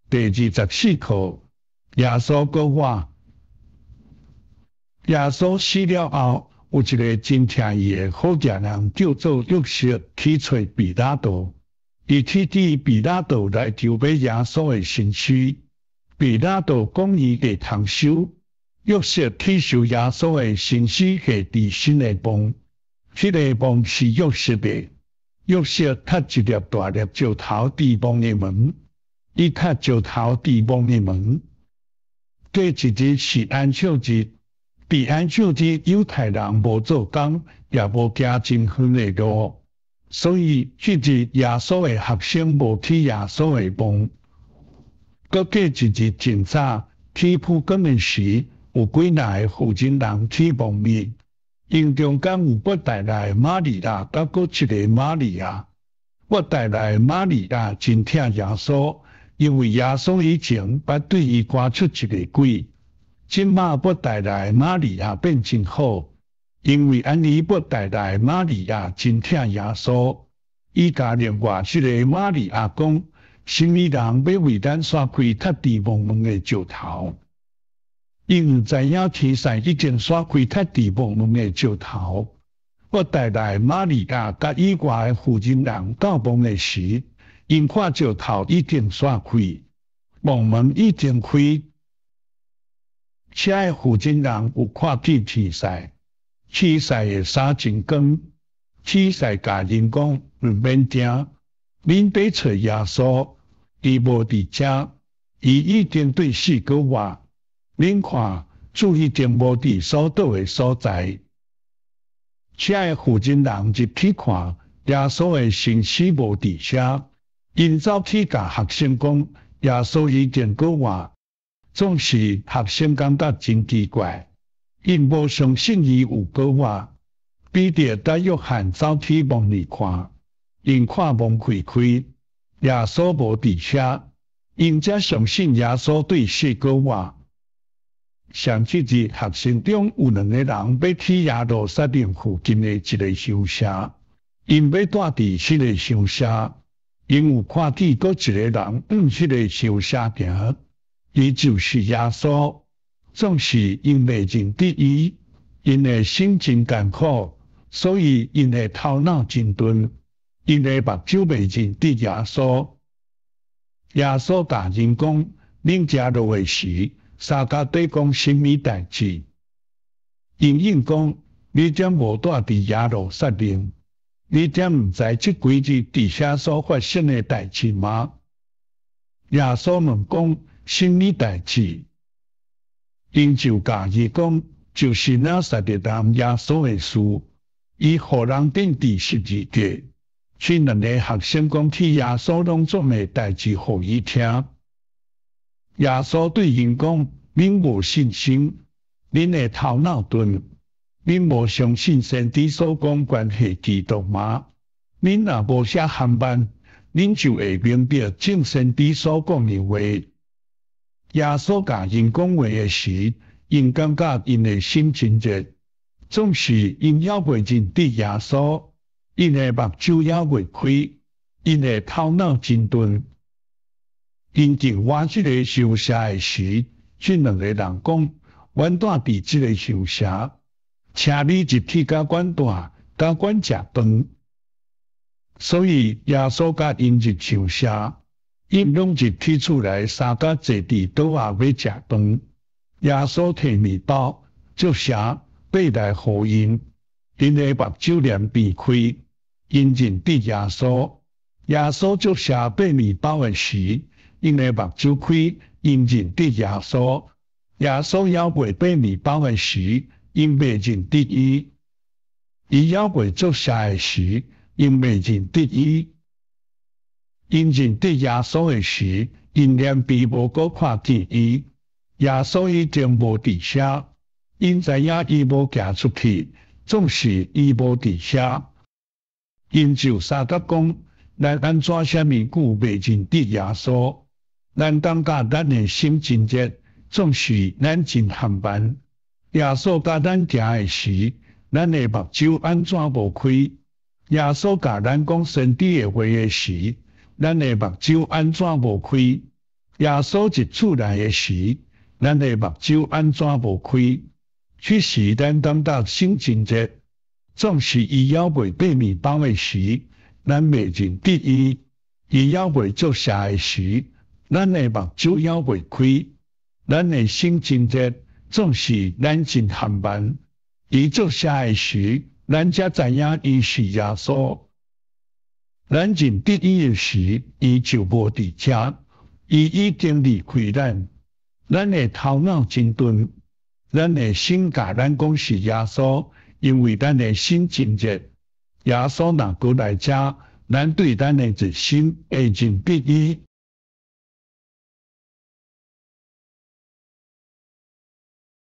第24課，耶穌閣活。耶穌死了後，有一个真疼伊的好囝人，叫做約瑟，去揣彼拉多。伊去佇彼拉多來求買耶穌的身軀。彼拉多講伊會通收。約瑟去收耶穌的身屍，下佇新的墓。彼个墓是約瑟的。約瑟敲一粒大粒石頭佇墓的門，伊敲石頭佇墓的門。過一日是安息日，佇安息日猶太人無做工，也無行真遠的路，所以彼日耶穌的學生無去耶穌的墓。閣過一日真早，天曝光的時，有幾若個婦人人去墓裡，𪜶中間有抹大拉的瑪利亞，佮閣一个瑪利亞。抹大拉的瑪利亞真疼耶穌，因為耶穌以前捌對伊趕出一个鬼。這馬抹大拉的瑪利亞變真好，因為按呢抹大拉的瑪利亞真疼耶穌。伊共另外一个瑪利亞講：啥物人欲為咱徙開踢佇墓門的石頭？𪜶毋知影天使已經徙開踢佇墓門的石頭。抹大拉的瑪利亞佮以外的婦人人到墓的時，𪜶看石頭已經徙開，墓門已經開。遮的婦人人有看見天使，天使的衫真光。天使共𪜶講：毋免驚，恁欲揣耶穌，伊無佇遮，伊已經對死閣活。恁看，主已經無佇所倒的所在。遮的婦人人入去看，耶穌的身屍無佇遮，𪜶走去共學生講，耶穌已經閣活。總是學生感覺真奇怪，𪜶無相信伊有閣活。彼得佮約翰走去墓裡看，𪜶看墓開開，耶穌無佇遐，𪜶才相信耶穌對死閣活。上一日學生中有兩个人欲去耶路撒冷附近的一个鄉社，𪜶欲蹛佇彼个鄉社，𪜶有看見閣一个人向彼個鄉社行，伊就是耶穌。總是𪜶袂認得伊，𪜶的心真艱苦，所以𪜶的頭腦真鈍，𪜶的目睭袂認得耶穌。耶穌共𪜶講：恁食落的時，相共綴講啥物代誌？𪜶應講：你怎無蹛佇耶路撒冷？你怎毋知這幾日佇遐所發生的代誌嗎？耶穌問講：啥物代誌？𪜶就共伊講：就是拿撒勒人耶穌的事，伊予人釘佇十字架。彼兩个學生講起耶穌攏總的代誌予伊聽。耶穌對𪜶講：恁無信心，恁的頭腦鈍，恁無相信先知所講關係基督嗎？恁若無遐緩慢，恁就會明白眾先知所講的話。耶穌共𪜶講話的時，𪜶感覺𪜶的心真熱，總是𪜶猶未認得耶穌，𪜶的目睭猶未開，𪜶的頭腦真鈍。𪜶經過這个鄉社的時，彼兩个人講：阮蹛佇這个鄉社，請你入去佮阮蹛，佮阮食飯。所以耶穌佮𪜶入鄉社，𪜶攏入去厝內，三家坐佇桌仔欲食飯。耶穌提麵包，祝謝，擘來予𪜶，𪜶的目睭連變開，𪜶認得耶穌。耶穌祝謝擘麵包的時，𪜶的目睭開，𪜶認得耶穌。耶穌猶未擘麵包的時，𪜶未認得伊。伊猶未祝謝的時，𪜶未認得伊。𪜶認得耶穌的時，𪜶連邊無閣看見伊。耶穌已經無佇遐，𪜶知影伊無行出去，總是伊無佇遐。𪜶就相佮講：咱按怎遮爾久袂認得耶穌？咱感覺咱的心真熱，總是咱真緩慢。耶穌佮咱行的時，咱的目睭按怎無開？耶穌共咱講先知的話的時，咱的目睭按怎無開？耶穌入厝內的時，咱的目睭按怎無開？彼時咱感覺心真熱，總是伊猶未擘麵包的時，咱袂認得伊；伊猶未祝謝的時，咱的目睭猶未開。咱的心真熱，總是咱真緩慢。伊祝謝的時，咱才知影伊是耶穌。咱認得伊的時，伊就無佇遮，伊已經離開咱。咱的頭腦真鈍，咱的心共咱講是耶穌，因為咱的心真熱。耶穌若閣來遮，咱對咱的熱心會認得伊。